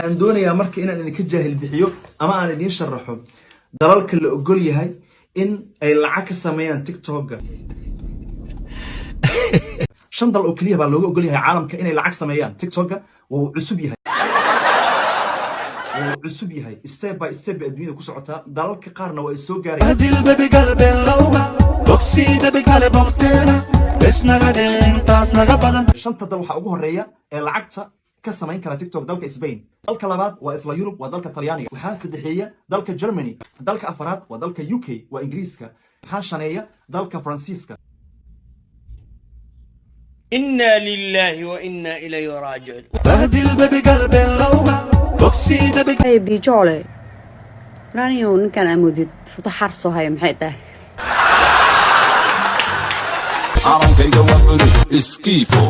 Waxaan doonayaa marka inaan idinka jaahil bixiyo ama aan idiin sharaxo dalalka la ogol yahay in ay lacag ka sameeyaan TikTok-ga. Shan dal oo keliya baa looga ogol yahay caalamka inay lacag sameeyaan TikTok-ga. Wuu cusub yahay, wuu cusub yahay. Step by step bay adduunyada ku socotaa. Dalalka qaarna waa ay soo gaarayaan. Shanta dal waxaa ugu horeeya ee lacagta ka samayn kara TikTok dalka Spain. Dalka labaad waa isla Yurub, waa dalka Talyaaniga. Waxaa saddexeeya dalka Germany. Dalka afaraad waa dalka UK, waa Ingiriiska. Waxaa shaneeya dalka Faransiiska. إنا لله وإنا إليه راجعون. Hey, bijoole raniyow, ninkaan amoodid futa xar soo haya, maxay tahay? Calankayga waa buluug iskiifo.